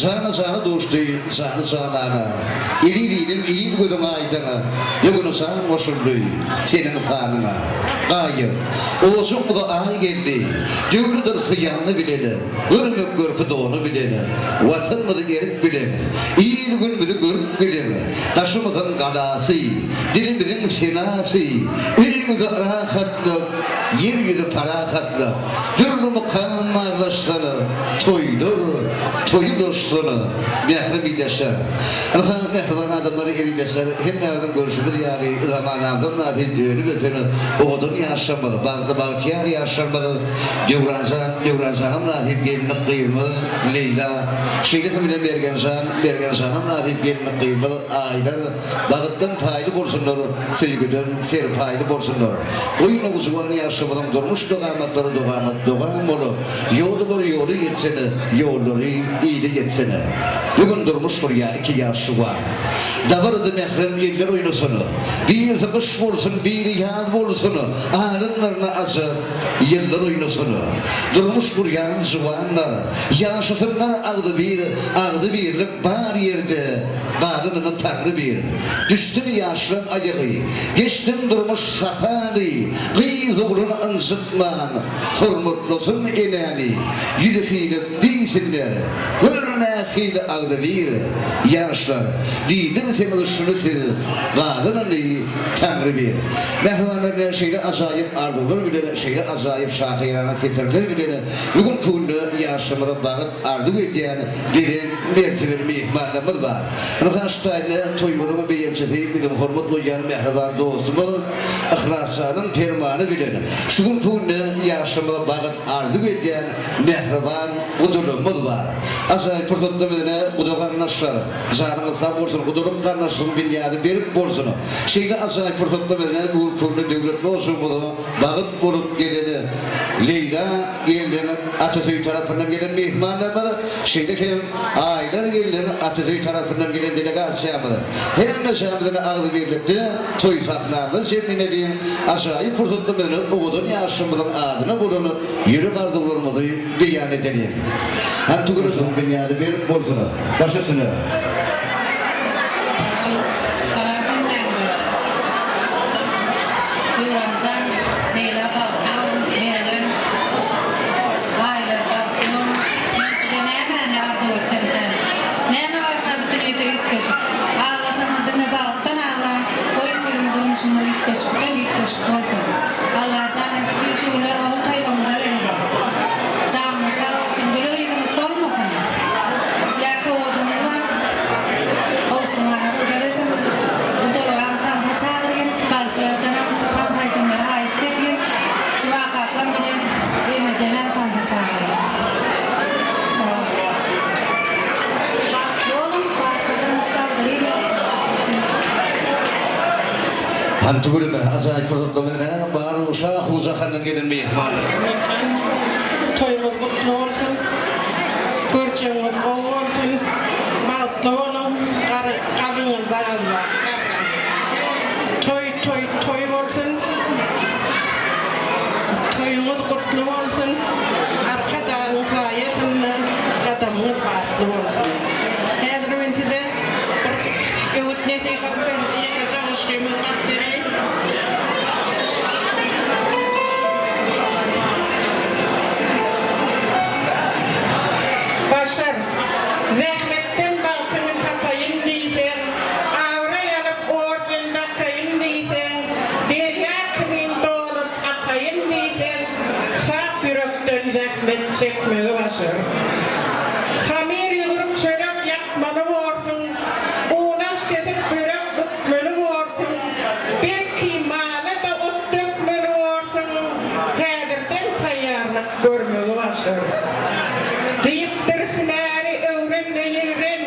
Jana-jana duşdy, jany-janana. Eziz ilim, il gözüň aýdyňa, Bu gün jan goşuldy seniň sanyňa. Gaýyp, ojagymyza aý geldi, Döwrüdir syýany bilene, Görmek görki dony bilene, Watanymyzy erik bilene, Il-günümizi görüp bilene, Daşymyzyň galasy, Dilimiziň senasy, Il ýüzi rahatlyk, Ýer ýüzi parahatlyk. Dürli mukam barlaşsana, Toýlar toýa ulaşsana, Mährem ildeşler. Ynha, mähriban adamlar, eziz-ildeşler, hemmämiziň görşümiz ýaly, zamanamyza mynasyp önüp-ösen owadan ýaşlarymyz, bagtly-bagtyýar ýaşlarymyz Döwranjan, Döwranjana mynasyp gelinlik gyzymyz Leýla, şeýle hem ine Mergenjan, Mergenjana mynasyp gelinlik gyzymyz Aýlar bagtdan paýly bolsunlar, söýgüden serpaýly bolsunlar. Goý, nowjuwan ýaşlarymyzyň durmuş dogamatlary dogamat dogam bolup, ýodalary ýola ýetsene, ýollary ile ýetsene. Bu gün durmuş gurýar iki ýaş juwan. Dabarada mährem eller oýnasana. Birisi gyş bolsun, biri ýaz bolsun, alynlaryna ajap ýyllar oýnasana. Durmuş gurýan juwanlar, ýaşasynlar agzybir, agzybirlik bar ýerde galanyna Taňry bir. Düşsün ýaşlaň aýagy, geçsin durmuş sapaly, gyz oglan ynjytman, hormatlasyn enäni, ýüzi sylyp diýsinler, gör nähili agzybir, ýaşlar, diýdirseňiz şuny siz, galanyny Taňry bir. Mähribanlar ine şeýle ajaýyp arzuwlar bilen, şeýle ajaýyp şahyrana setirler bilen bu günki günde ýaşlarymyza bagt arzuw edýän belent mertebeli myhmanlarymyz bar. Ynha şu taýda toýumyzyň beýemçisi biziň hormat goýýan mähriban dostumyz Yhlasjanyň permany bilen şu günki günde ýaşlarymyza bagt arzuw edýän mähriban gudalygymyz bar. Ajaýyp pursatda bizine guda garyndaşlar, janyňyz sag bolsun, gudalyk garyndaşlygyň binýady berk bolsun. Şeýle ajaýyp pursatda bizine bu günki günde döwletli ojagymyza bagt bolup gelene Leýla gelniň atasy tarapyndan gelen myhmanlarymyz, şeýle hem Aýlar gelniň atasy tarapyndan gelen delegasiýamyz, hemmeşämizini agzybirlikde toý sahnamyz jemleneliň, ajaýyp pursatlarymyzy owadan ýaşlarymyzyň adyna bolan ýürek arzuwlarymyzy beýan edeliň. Hany tüweleme binýady berk bolsun, baş üstüne! Salam hemmäňize. Döwranjan Leýla bagtly boluň Mergen Aýlar bagtly boluň. Men size nämäni arzuw etsemkäm. Näme barka bütin öýde üýtgeşik. Aglasaňyz diňe bagtdan aglaň, goý siziň durmuşyňyz. Durmuşyňyz üýtgeşikden üýtgeşik bolsun. Allajan indiki şu günler ogul toýlaryňyza beresin. Janyňyz sag bolsun, güler ýüzüňiz solmasyn. Kiçiräk sowgadyňyz bar. Gowşurmaga rugsat ediň. Gudalaram tansa çagyrýan, bagşylardanam tans aýdymlary haýyşt edýän. Juwa kakam bilen gelnejemem tansa çagyrýan. Sag boluň. Bagtly boluň, bagtly durmuşda agzybir ýaşaň. Hany tüweleme, ajaýyp pursatlarymyz nä bar şahu jahandan gelen myhmanlar. Mekan toýuňyz gutly bolsun görjegiňiz gowy bolsun bagtly boluň galyňyzda Allah toý toý toý bolsun toýuňyz gutly bolsun Arkadagyň saýasynda gadamyňyz batly bolsun häzir men size bir öwüt nesihat beriji ýekeje goşgymy okap bereýin. Başar, zähmetden bagtyňy tapaýyn diýseň, abraý alyp orden dakaýyn diýseň, derýa kimin dolup akaýyn diýseň, sap ýürekden zähmet çekmegi başar. Hamyr ýugrup çörek ýapmaly borsuň, unaş kesip börek bükmeli borsuň, belki mala-da ot dökmeli borsuň, häzirden taýýarlyk görmegi başar. Diýipdir, hünäri öwren-de ýigren,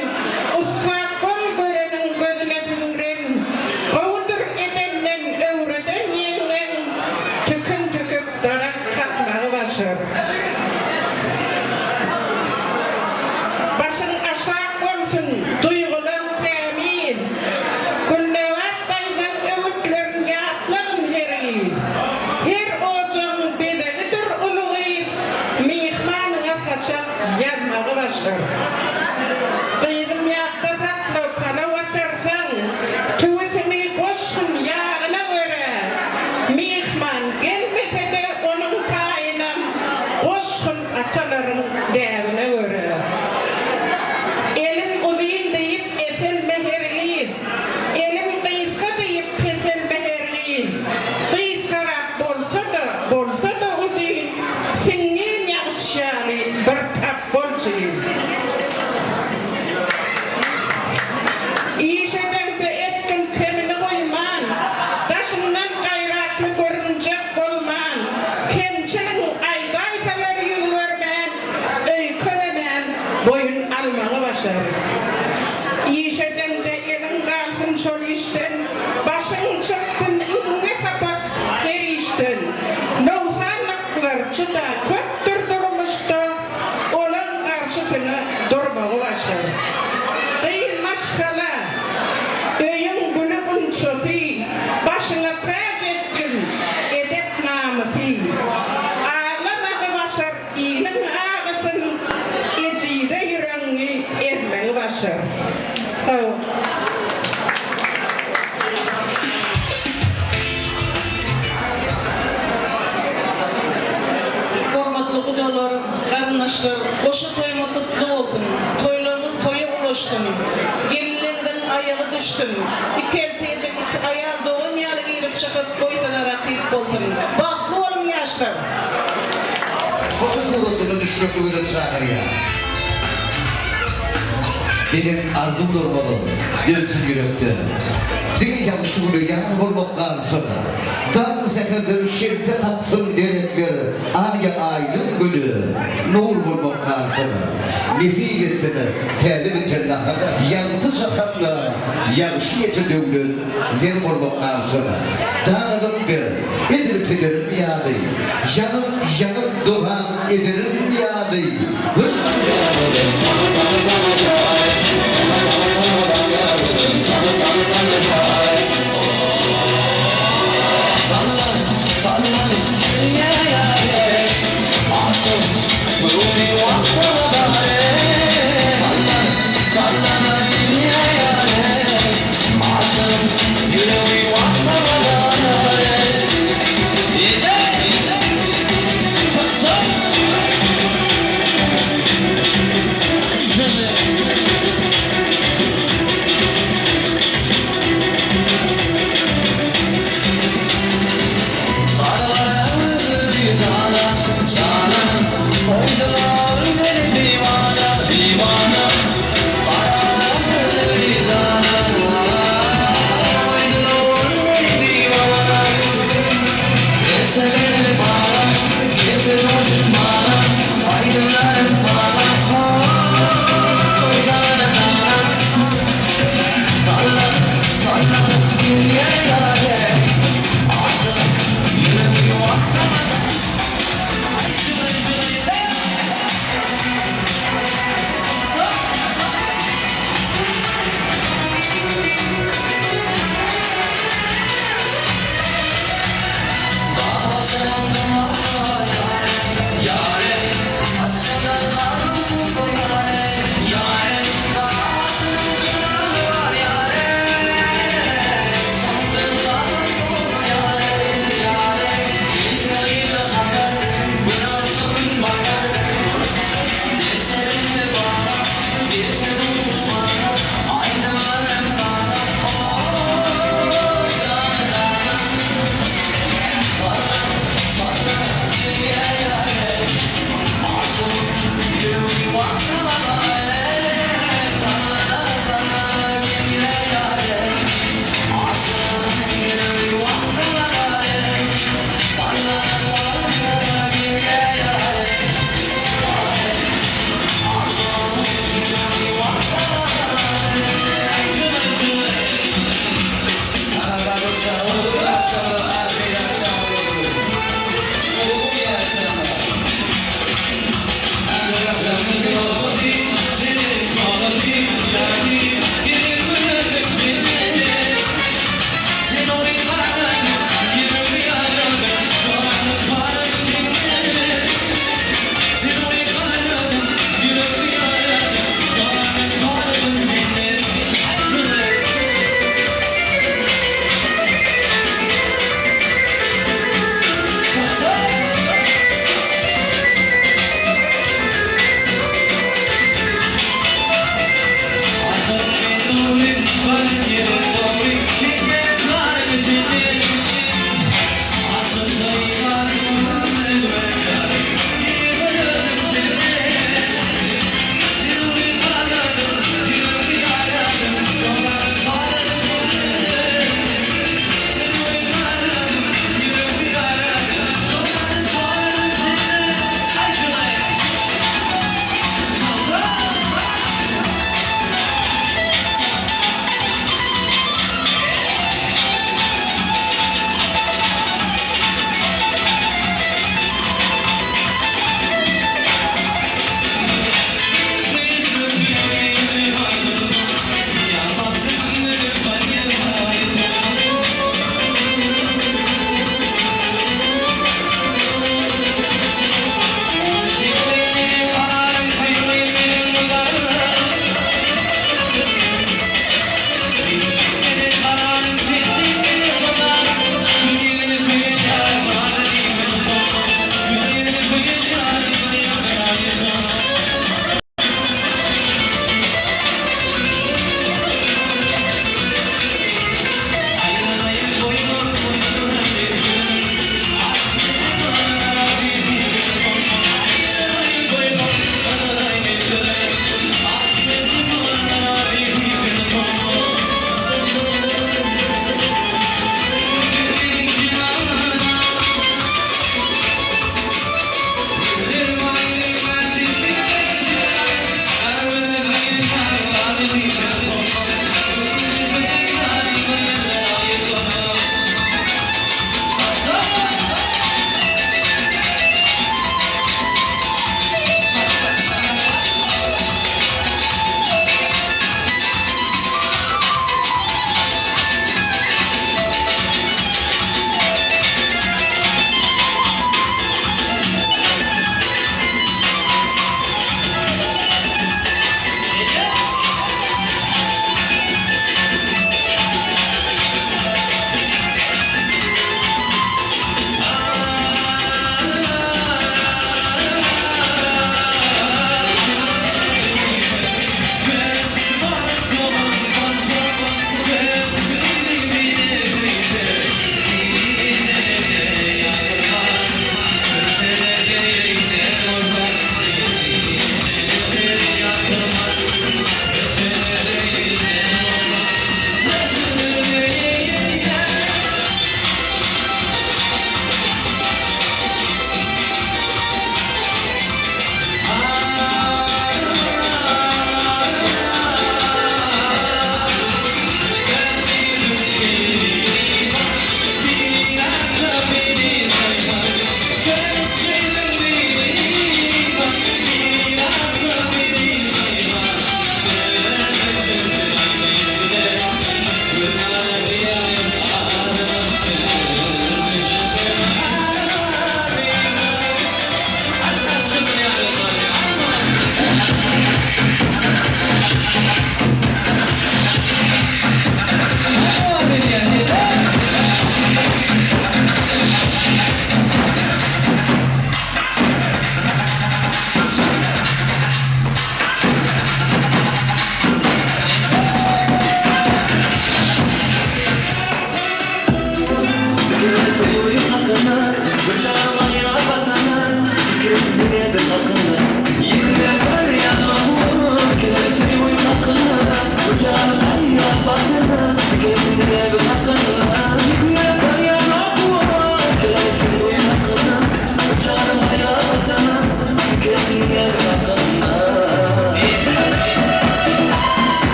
ussat bol göreniň gözüne siňren, gowudyr edenden öwreden ýeňňeň, tükün tüküp darak kakmagy başar. Başyň aşak bolsun, duýgulaň tämiz. Gülnabat daýzaň öwütlerin ýatlagyn hergiz. Her ojagyň bezegidir uly gyz, Myhmanyňa saçak ýazmagy başar. Gyzym ýatda sakla, palaw atarsaň, Tüwüsini goşgun ýagyna görä. Myhman gelmese-de onuň taýynam goşgun atalaryň däbine görä. Elim uzyn diýip eselme hergiz, Elim gysga diýip peselme hergiz. Gysgarak bolsa-da, bolsa-da uzyn, Siňňin ýagyş ýaly bir tap bol jigim. Iş edeňde etgin kemini goýman, Daşyňdan gaýratly görünjek bolman, Kemçiligiň aýdaýsalar ýüz görmän, Öýkelemän boýun almagy başar. Iş edeňde eliň galsyn şol işden, Başyň çyksyn iňňe sapak her işden. Nogsanlyklar juda köpdür durmuşda, Olaň garşysyna durmagy başar. Gyz maşgala, öýüň güli-gunçasy, Başyňa täç etgin edep-namysy. Aglamagy başar iliň agysyn, Ejize ýüregiňi ezmegi başar. Sag bol. Hormatly gudalar, garyndaşlar, goşa toýuňyz gutly bolsun! Toýlaryňyz toýa ulaşsyn! Gelinleriňiziň aýagy düşsün! Iki elti edil iki aýal dogan ýaly girip çykyp, goýsana rakyp bolsun! Bagtly boluň ýaşlar! Foto suratyna düşmeklige-de çagyrýar. Belent arzuw durmaly, dönsün ýürekde. Diňe ýagşy güne ýar bolmak galsyn. Daň säherden şelte kaksyn derekler, Aýa aýdyň güne nur bolmak galsyn. Nesip etsin täze biten nahal, Ýagty jahanda ýagşy ýete döwlet, Zer bolmak galsyn. Danalyk ber, edil pederim ýaly, Ýanyp, ýanyp doga ederim ýaly.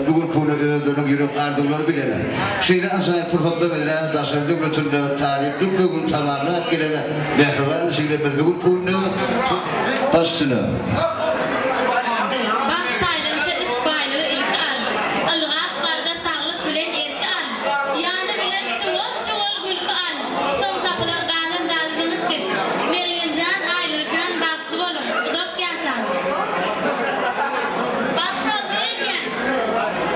Bu gün köne özleriniň ýürek arzuwlary bilen şeýle ajaýyp pursatda bizlere daşary döwletinde talyplyk döwrüni tamamlap gelen mähriban jiglerimiz bu gün köne baş üstüne. Bagt paýlansa üç baýlygy ilki al. Ylgap barda saglyk bilen erki al. Ýany bilen çuwal-çuwal gülki al. Soň tapylar galan zady zyňyp git. Mergenjan, Aýlarjan bagtly boluň, uzak ýaşaň. Bagt arzuw edýän.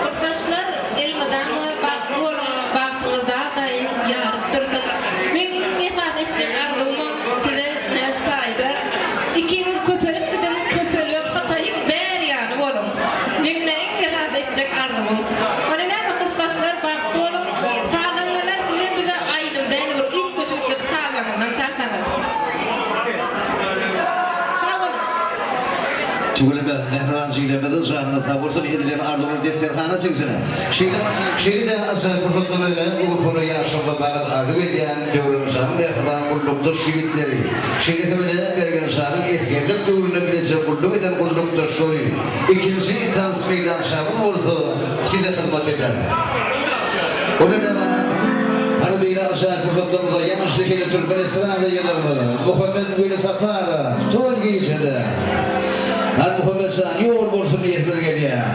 Gursaçlar elmydama bagtly boluň, bagtyňyz dagdaýym ýaryp dursun. Meň iň esasy etjek arzuwymam size näş taýda ikiňiz köpelip gidiň, köpelibem Hytaýyň bäri ýany boluň. Meň ine iň esasy etjek arzuwym. Ony näme gursaçlar bagtly boluň. Sazandalar sizem bize aýdym däl bir üýtgeşik üýtgeşik sazlaryňyzdan çalsaňyz. Sag boluň. Tüweleme, mähriban jiglerimiz janyňyz sag bolsun, edilen arzuwlar desterhana siňsin. Şeýle şeýle-de ajaýyp pursatda bize bu günki ýaşuly bagyt arzuw edýän Döwranjanyň mähriban gullukdaş ýigitleri, şeýle hem ine Mergenjanyň esgerlik döwründe bileje gulluk eden gullukdaşlary ikinji tans meýdançamyz bolsa size hyzmat eder. Ony näme Hany beýle ajaýyp pursatlarymyzda ýaş zehinli türkmen estrada ýyldyzymyz Muhammet Welisaparow toý gijede. Hany Muhammet jan ýol bolsun diýesimiz gelýär.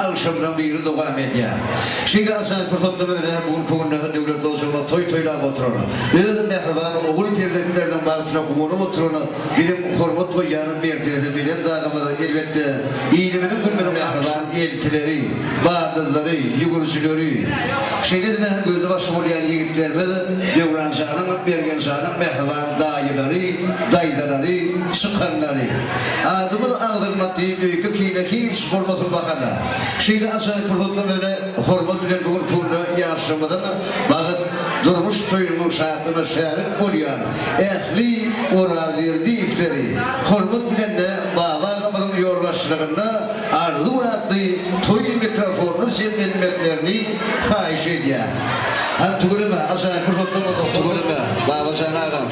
agşamlaryň biri dowam edýär. Şeýle ajaýyp pursatda biz ine bu günki günde döwlet ojagynda toý toýlap oturan, öz mähriban ogul perzentleriniň bagtyna guwanyp oturan biziň hormat goýýan mertebesi belent agamyz, elbetde, ilimiziň günümiziň mähriban eltileri, baldyzlary, ýüwürjileri, şeýle-de gözi başy bolýan ýigitlerimiz Döwranjanyň, Mergenjanyň mähriban daýylary, daýzalary, çykanlary. Adymyz agzalmak diýip öýke-kine hiç bolmasyn bahana. Şeýle ajaýyp pursatlar bize hormat bilen bu gün pully ýaşlarymyzyň bagyt durmuş toýunyň şatlygyna şärik bolýan ähli Orazberdiýewleri hormat bilen-de Baba agamyzyň ýolbaşçylygynda Arzuw atly toý mikrofonyna jemlenmeklerini haýyş edýäs. Hany tüweleme ajaýyp pursatlaryňyz tüweleme Babajan agam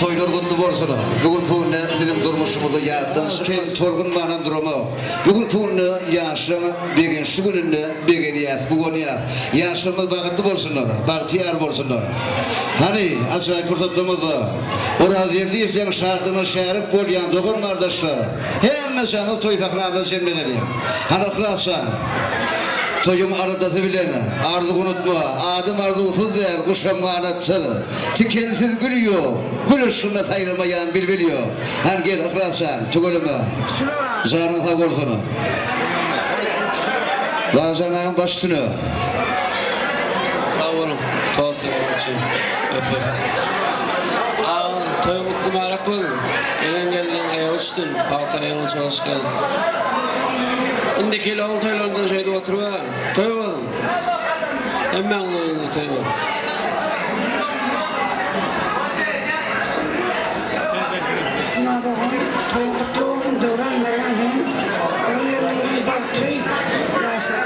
toýlar gutly bolsun bu günki günde siziň durmuşyňyzda ýatdan çykan tolgunmanam duramok bu günki günde ýaşlaň begençli gününde begenýäs guwanýas ýaşlarymyz bagtly bolsunlar bagtyýar bolsunlar hany ajaýyp pursatlarymyzda Orazberdiýewleň şatlygyna şärik bolýan dogan gardaşlar Hemmejaňyz toý sahnamyza jemleneliň. Hany Yhlas jan. Toýuň aladasy bilen arzuw unutma. Adam arzuwsyz däl, guşam ganatsyz. Tikensiz gül ýok, gül yşgynda saýramaýan bilbil ýok. Hany gel Yhlas jan, tüweleme. Janyň sag bolsun. Bagjan agam baş üstüne. Sag boluň tost bereniň üçin köp köp. Agam toýuň gutly mübärek bolsun. Gelen gelniň aýagy düşsün, pagta ýyly çalyşgan. Indiki ýyl ogul toýlarynda şeýdip oturyber. Toý bolsun. Hemmäňiziň öýüňizde toý bolsun. Juma dogan, toýuň gutly bolsun, Döwran Mergen senem ogul gelniň bilen bagtly ýaşa.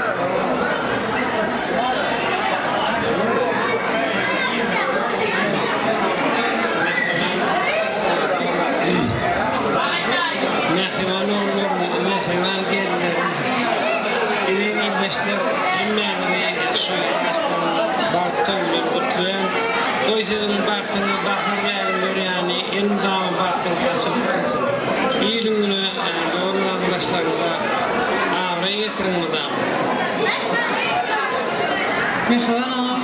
Mähriban ogullarym, mähriban gelinlerim, eziz ildeşler, hemmäňizi şu ýaşlaryň bagtly toýy bilen gutlaýan. Goý siziň bagtyňyz bahar bägülleri ýaly elmydama bagtyňyz açylyp dursun. Iliň-güne, dogan-garyndaşlaryňyza abraý getiriň mydama. Mähriban agam,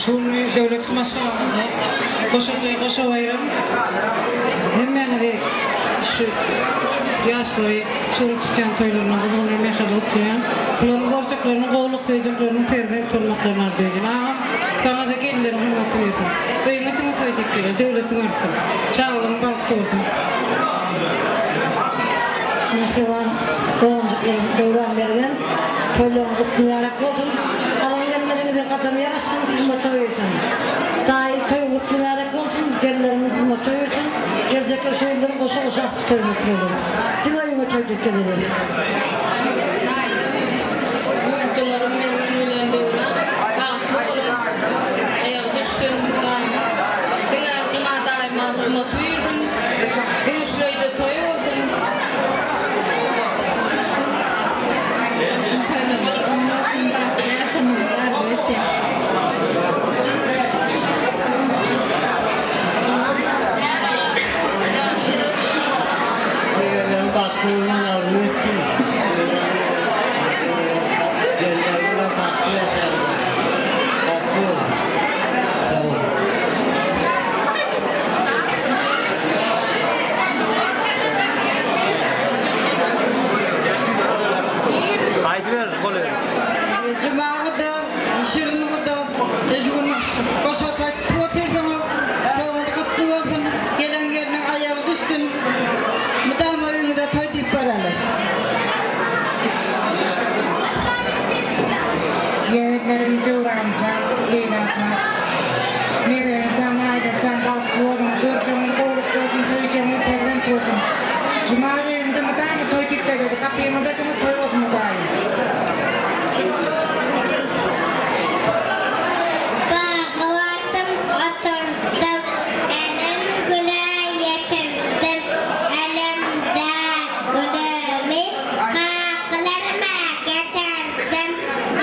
şu gün döwletli maşgalamyzda goşa toý, goşa baýram. Hemmäňizi şu ýaşlary çuwal tutýan toýlaryna gyzgyn we mähirli gutlaýan. Bularyň görjekleriniň gowulyk, söýjekleriniň perzent bolmaklaryny arzuw edýän. Agam, saňa-da gelinleriň hormaty bersin. Öýüňe diňe toý diýip geler, döwletiň artsyn. Çagalaryň bagtly bolsun. Mähriban doganjyklarym Döwran Mergen toýlaryň gutly mübärek bolsun. Alan gelinleriňiziň gadamy ýaraşsyn, hyzmata buýursyn. Daýy toýuň gutly mübärek bolsun, gelinleriňiziň hyzmata buýursyn. Geljekler şu ýyllar goşa-goşa agtyk toýuny oturarlar. Diňe öýüňe toý diýip geleris. Ýolagçylarym Mergen bilen Döwran bagtly boluň, aýagy düşsün daýyma. Diňe Juma daýyma hyzmat buýursyn. Diňe şul öýde toý bolsun. Eýeleri bagtly bolmagyny arzuw etsin. Gelinleri bilen bagtly ýaşarlar. Bagtly boluň. Sag boluň. Aýdyber goly. Jumagy-da, şirinigi-de şu gün goşa toý tutup otyrsyňyz. Toýuňyz gutly bolsun, gelen gelniň aýagy düşsün. Mydama öýüňize toý diýip baraly. Ýegenlerim Döwranjan, Leýlajan, Mergenjan, Aýdajan bagtly boluň, görjegiňiz gowluk bolsun, söýjegiňiz perzent bolsun. Juma öýüňde mydama toý diýip bereli, gapyňyzda diňe toý bolsun Hudaýym. Baga bardym, oturdym, Elim güle ýetirdim, Elimde gülümi Kakalaryma getirdim,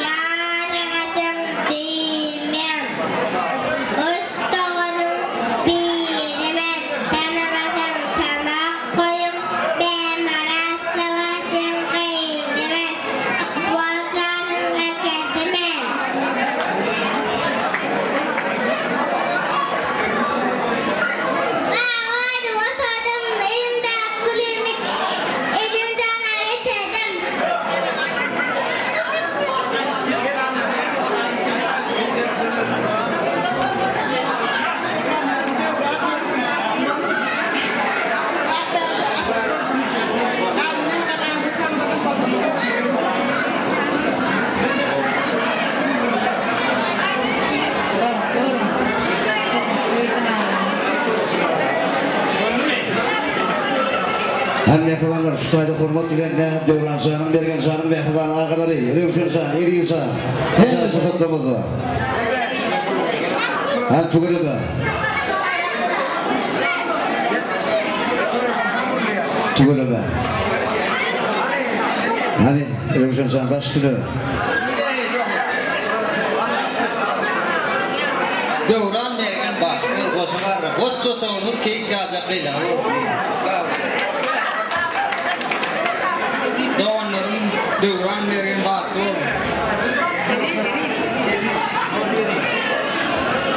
Ýaragajyň diýmem. Üç doganyň biri men, Tanamasaň tamak goýuň, bäş. Hany mähribanlar, şu taýda hormat bilen nä Döwran janyň, Mergen janyň mähriban agalary, Röwşen jan, Eziz jan, hemmesi pursatlarymyzda. Hany tüweleme. Tüweleme. Hany Röwşen jan baş üstüne. Döwran mergen bagtly goşa garra goç oçagymyz keýik ýaljak gyzlaňyz bolsun. Sag boluň. Doganlarym Döwran mergen bagtly boluň.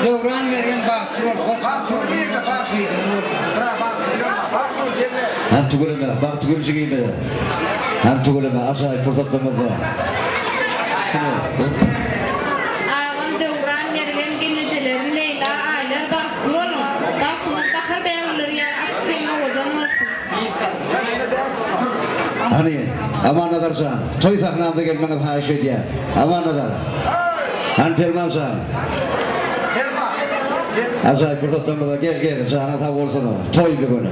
Döwran mergen bagtly bol goç oçagymyz gyzyňyz bolsun. Hem tüweleme Bagtygül jigime. Hem tüweleme ajaýyp pursatlarymyzda. Agam Döwran Mergen gelnejelerim Leýla Aýlar bagtly boluň. Bagtyňyz bahar bägülleri ýaly açyk hem owadan bolsun. Hany, Amannazar jan, toý sahnamyza gelmegiňizi haýyş edýän. Amannazar. Hany Perman jan. Ajaýyp pursatlarymyzda gel gel, janyň sag bolsun, toý bu gün.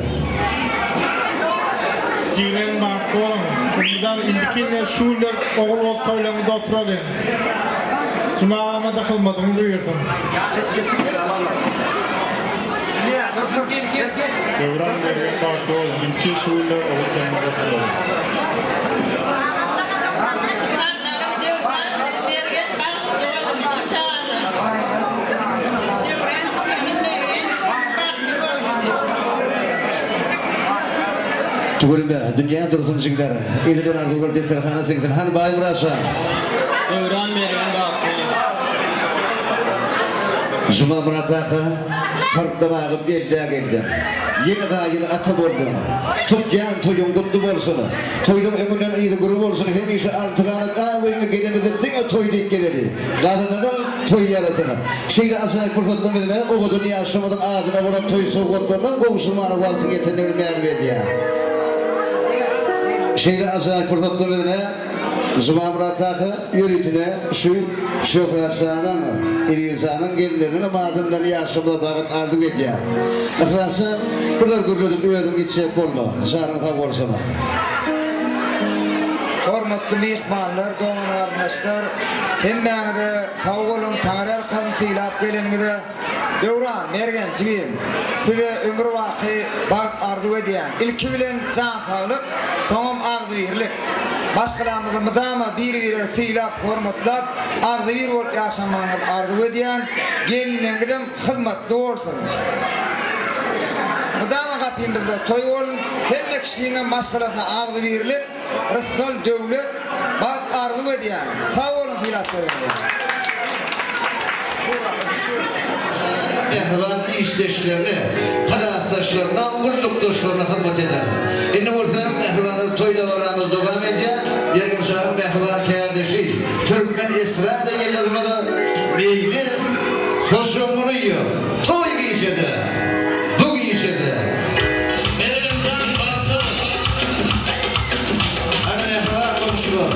Jiglerim bagtly boluň. Indi indiki ýyl şu günler ogul bolup toýlaryňyzda oturalyň. Juma agama-da hyzmatyňyz buýursyn. Döwran Mergen bagtly boluň. Indiki şu günler ogul toýuňyzda oturalyň. Çykanlaryň Döwran Mergen bagtly boluň hoşalyň. Döwran çykanym Mergen bagtly boluň. Tüweleme, dünýä dursun jigler. Edilen arzuwlar desterhana siňsin. Hany Baýmyrat jan. Döwran Mergen bagtly. Jumamyrat kaka, kyrkdan agyp ellä geldiň. Ýene gaýyn ata bolduň. Tutýan toýuň gutly bolsun. Toýdan öňünden yzy güri bolsun. Hemişe altyganat ak öýüňe gelenimizde diňe toý diýip geleli. Gazananyň toý ýarasyn. Şeýle ajaýyp pursatda bizine owadan ýaşlarymyzyň adyna bolan toý sowgatlaryndan gowşurmana wagtyň ýetendigini mälim edýär. Şeýle ajaýyp pursatda bizine Jumamyrat kaka ýöritine şu Şöhratjanyň, Ezizjanyň gelinleriniňem adyndan ýaşlarymyza bagyt arzuw edýär. Yhlasjan, bular gürledip özüň içjek bolma. Janyň sag bolsun. Hormatly myhmanlar, dogan-garyndaşlar, hemmäňize sag boluň, Taňryýalkasyn sylap geleniňize. Döwran, Mergen jigim, size ömürbaky bagt arzuw edýän. Ilki bilen jan saglyk, soňam agzybirlik. Maşgalamyzy mydama bir-biregi sylap, hormatlap, agzybir bolup ýaşamagyňyzy arzuw edýän. Gelinleriňizem hyzmatly bolsun. Mydama gapymyzda toý bolun. Hemme kişiňem maşgalasyna agzybirlik, rysgal, döwlet, bagt arzuw edýän. Sag boluň sylap göreniňize. Mähriban işdeşlerine, klasdaşlaryna, gullukdaşlaryna hyzmat eder. Indi bolsa mähribanlar toý dabaramyz dowam edýär. Mergen şanyň mähriban kärdeşi, türkmen estrada ýyldyzymyz Meýlis Hoşamgulyýew toý gijede, bu gijede. Mergenjan bagtly bol. Hany mähriban goňşular.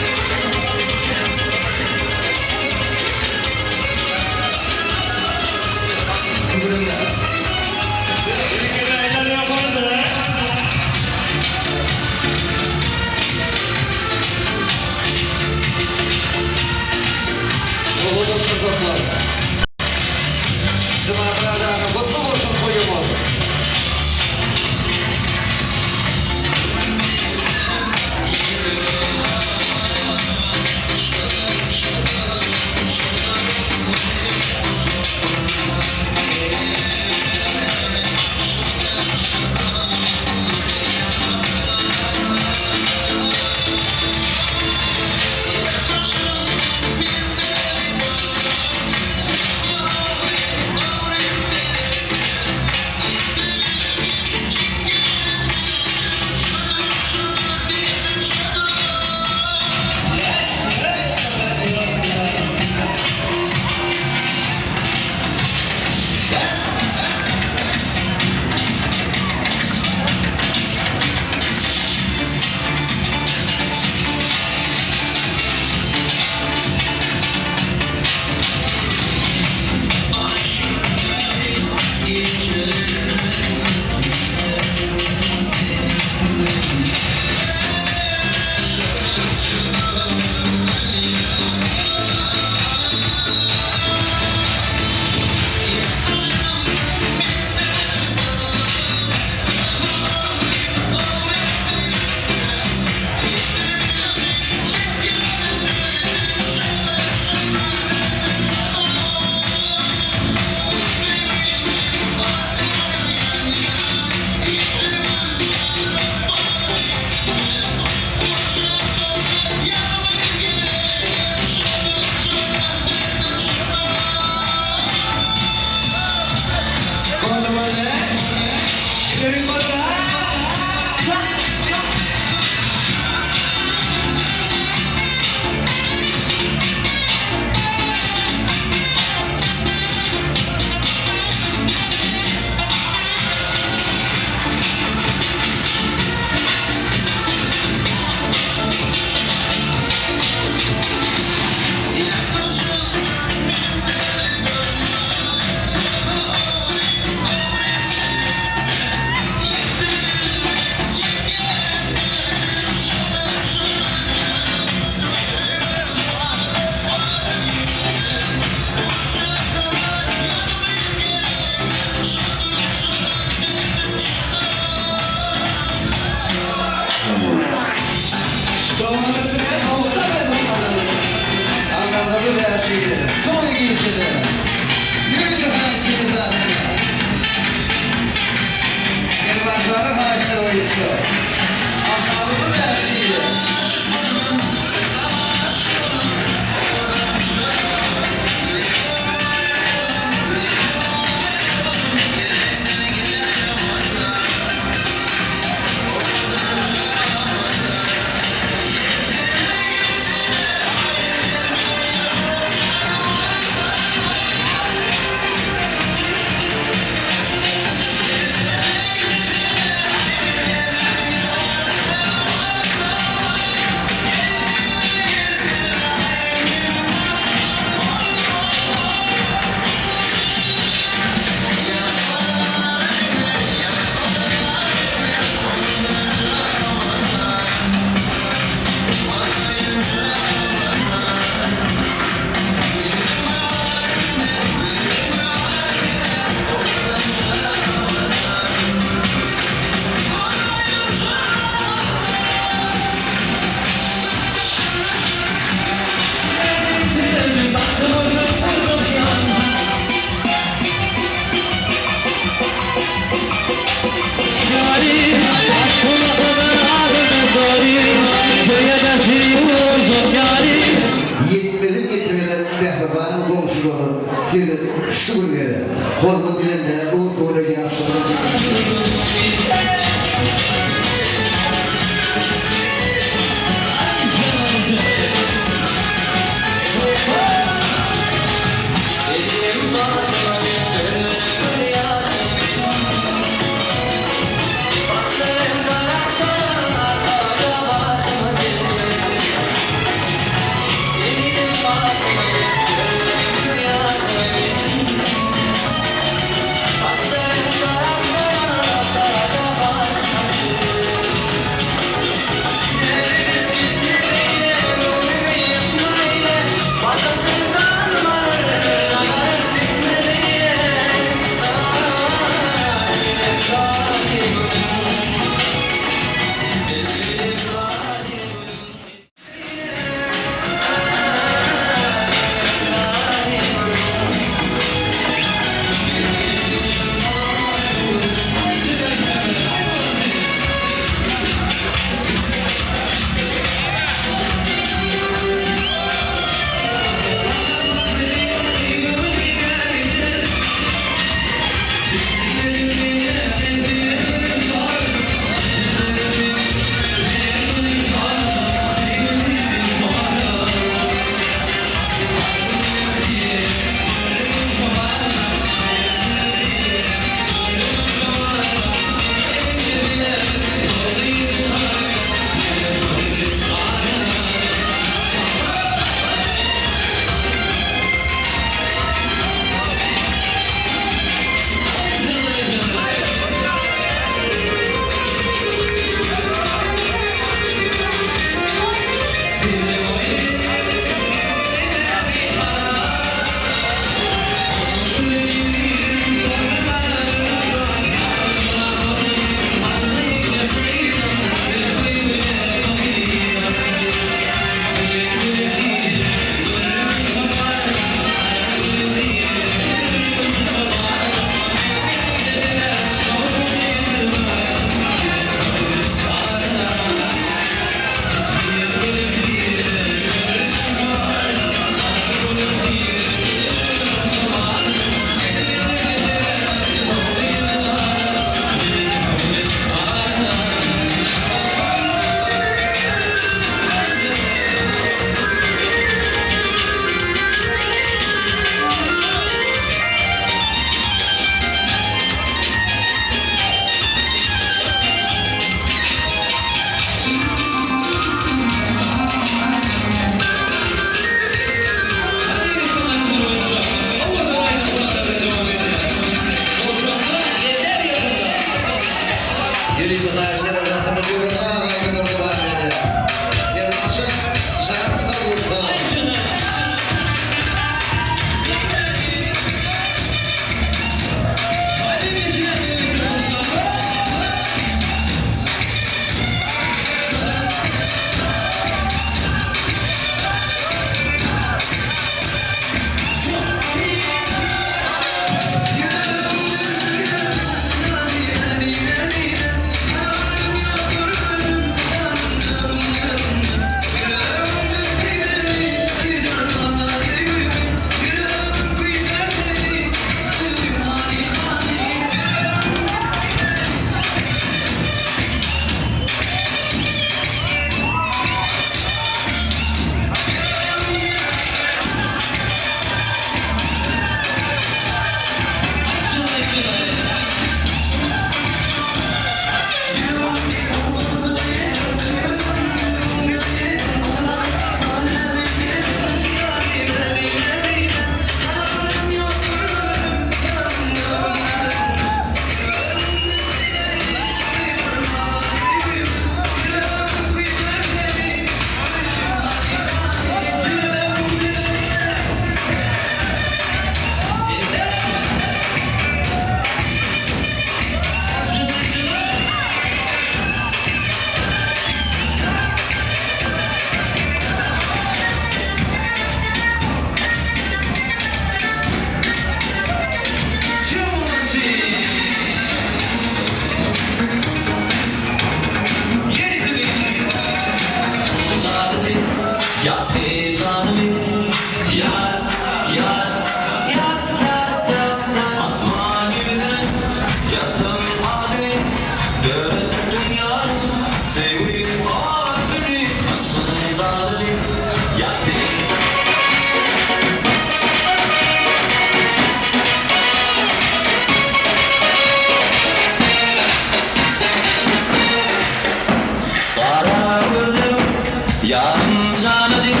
Ýarym jana deň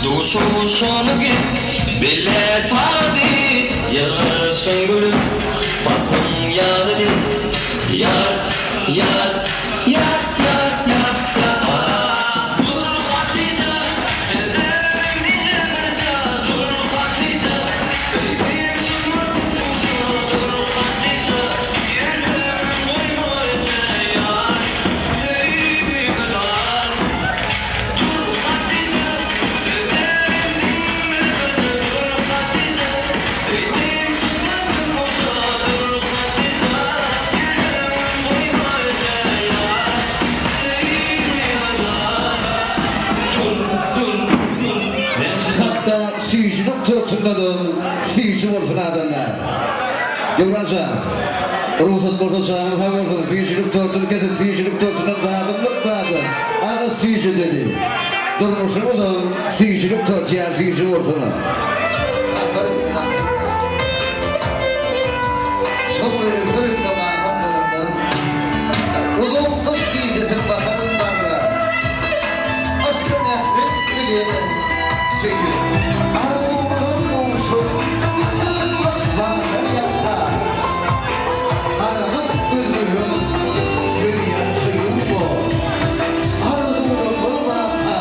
duşuşaly gel Belle sagady ýylgyryşyň gülüp Paslyň ýazy deň Ýar, ýar, ýar, ýar, ýar, ýar Dur Hatyja, sözlerim diňle birja Dur Hatyja, söýgim çykmasyn puja Dur Hatyja, ýüregim goýma öte Ýar, söýgüme bar Dur Hatyja, sözlerim diňle birja Dur Hatyja, söýgim çykmasyn puja Dur Hatyja, ýüregim goýma öte Ýar, söýgüme bar Dur, dur, dur, men sizi. Hatda süýjülik tortundanam süýji bolsun adamlar. Döwran jan, rugsat bolsa janyň sag bolsun, süýjülik tortuny kesip süýjülik tortundan dadymlyk dadym, agyz süýjedeli. Durmuşyňyzam süýjülik torty ýaly süýji bolsun. Uzak gyş gijesini basaryn bagra. Yssy mährim bilen söýüp. Arzuwlarym gowşup, ykballar ýazsa. Garalyp gözlerim gözýaşa ýuwma. Arzuwlarymyz barka.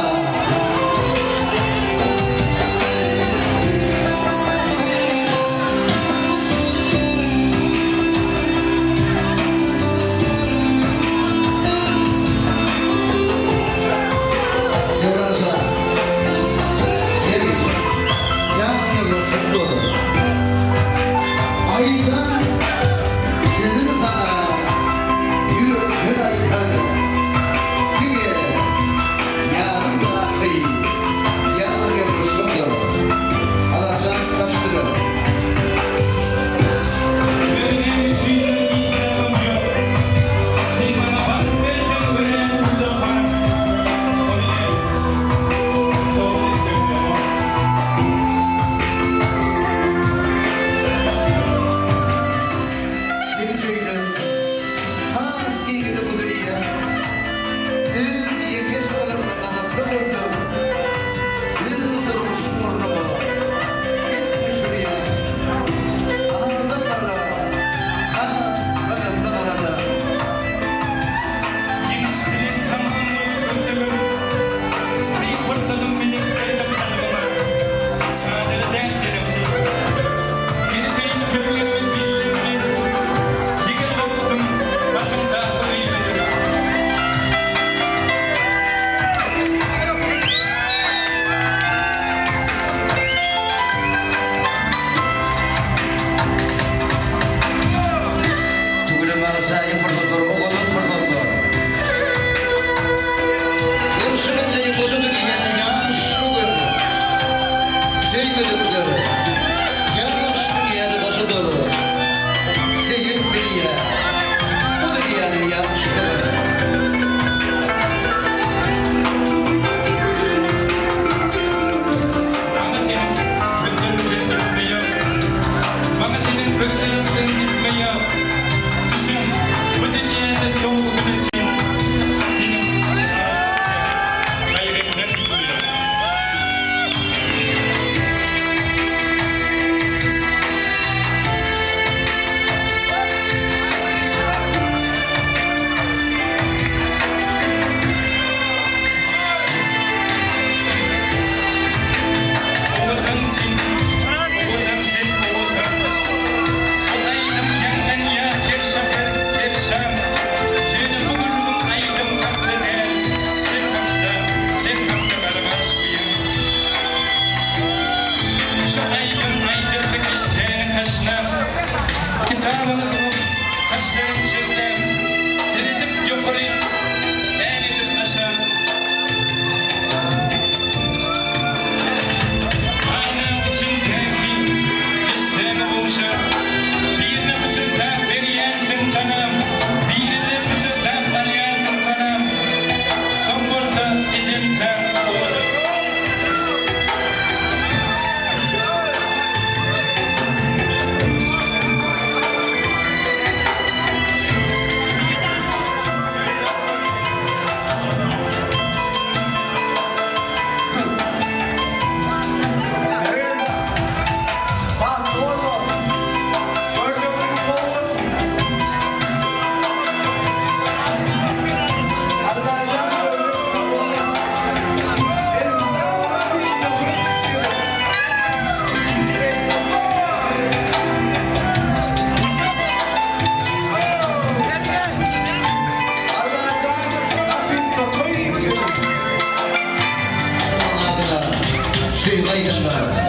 Aýdymlar.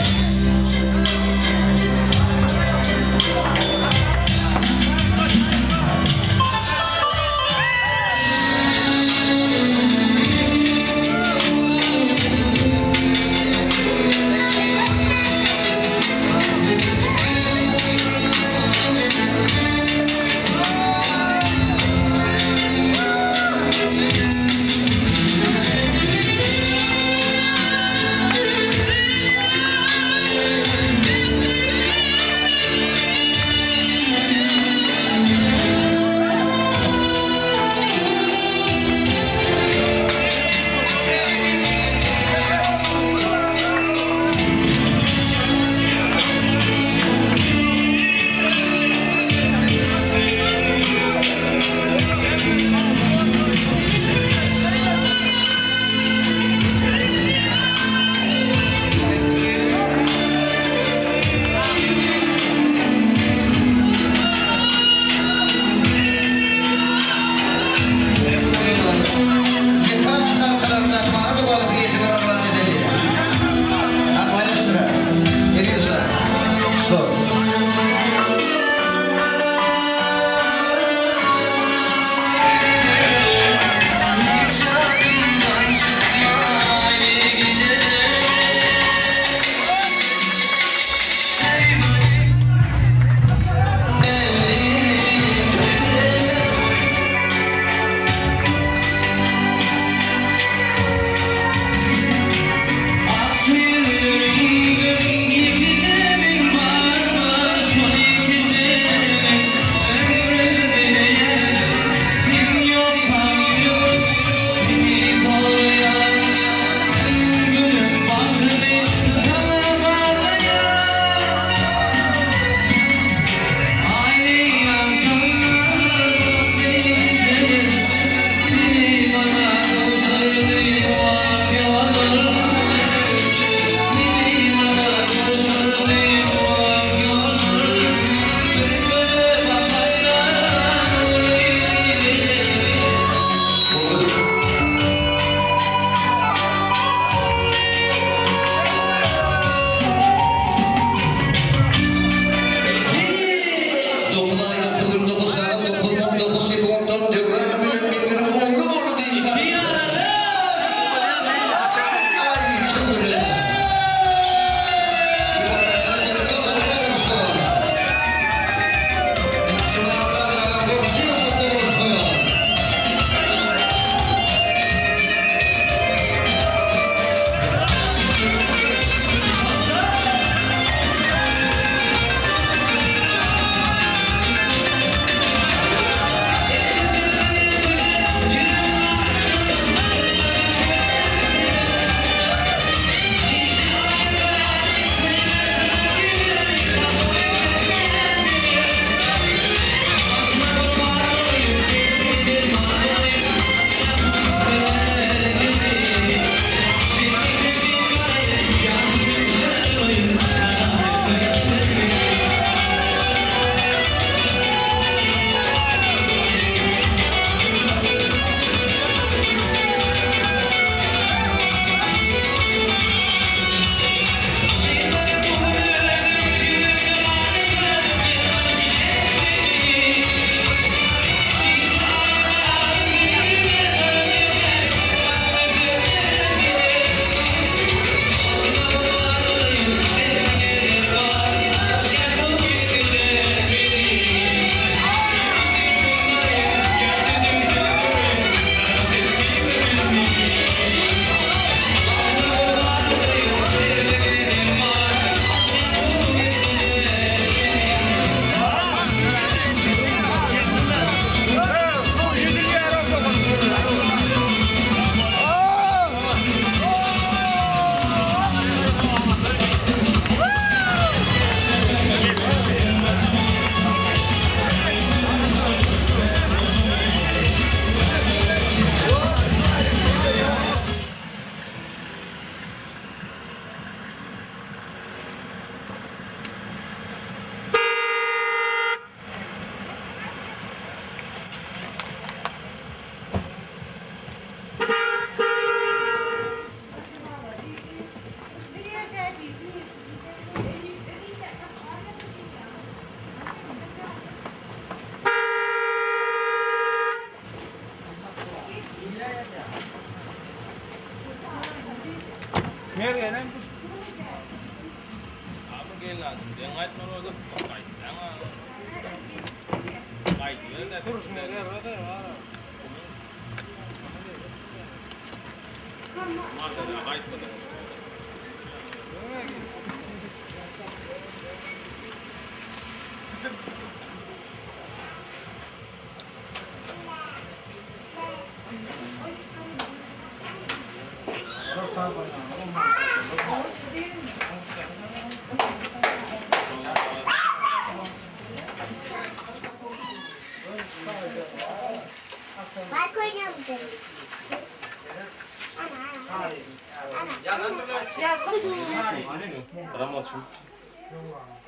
Mergenem. Abi gelin deň gaýtmaly bolsa gaýtsaň. Gaýdyber-de. Duruşyna gerbe-de bar. Marda gaýtmadyň. Bak oynamadım.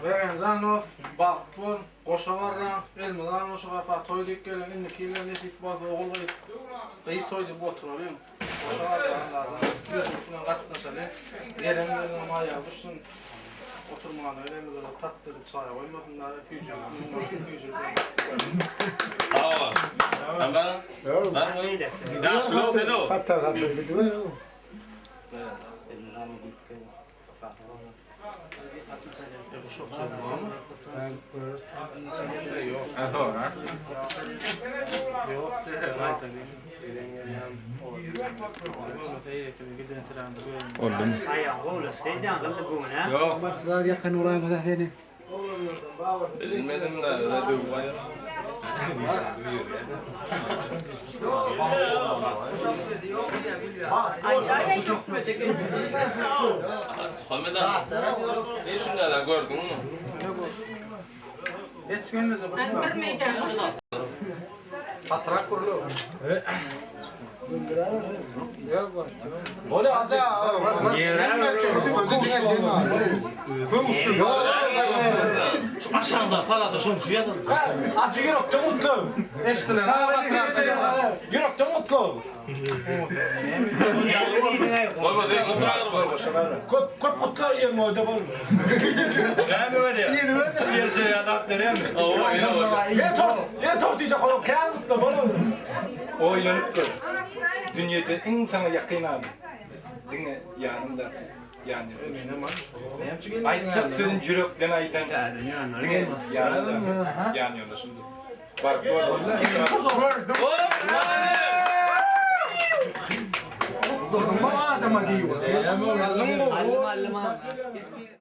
Mergen jan dost, bagtly bol, goşa barraň, elmydam goşa gapa toý diýip geliň, indiki ýyl nesip bolsa ogul gyz, gyz toý diýip oturalyň. Goşa barraň Allajan, ýüzlük bilen gatnaşalyň. Gelen gelinem aýagy düşsün. Oturmana gelenimize tatdy edip çaý goýmasynlar, süýjülik bilen süýjülik bilen. Sag bol. Sen bar. Bar. Ýaşuly sen o. Hatar hatar gidiber. Oldum. Ýok. Başlar ýakyn uraýmasa seni. Bilmedim de öyle döwüp aýar. Muhammed aga, ne şunlara gördüňmi? Patrak gurlu. Aşağında palata şonçu ýazan. Acı ýürekden mutlu. Eşdilen. Ýürekden mutlu. Köp köp gutlar ýeň oýda bol. Näme bolýar? Ýerçe ýadap berýärmi? Ýe tor, ýe tor diýjek bolan kän mutlu bol. Oýlanyp gör. Dünýede iň saňa ýakyn adam diňe ýanyňdaky ýan ýoldaşyň. Aýtjak sözüni ýürekden aýdan diňe ýanyňdaky ýan ýoldaşyňdyr. Bagtly bolsun. Adama diýip. Allyň gowy.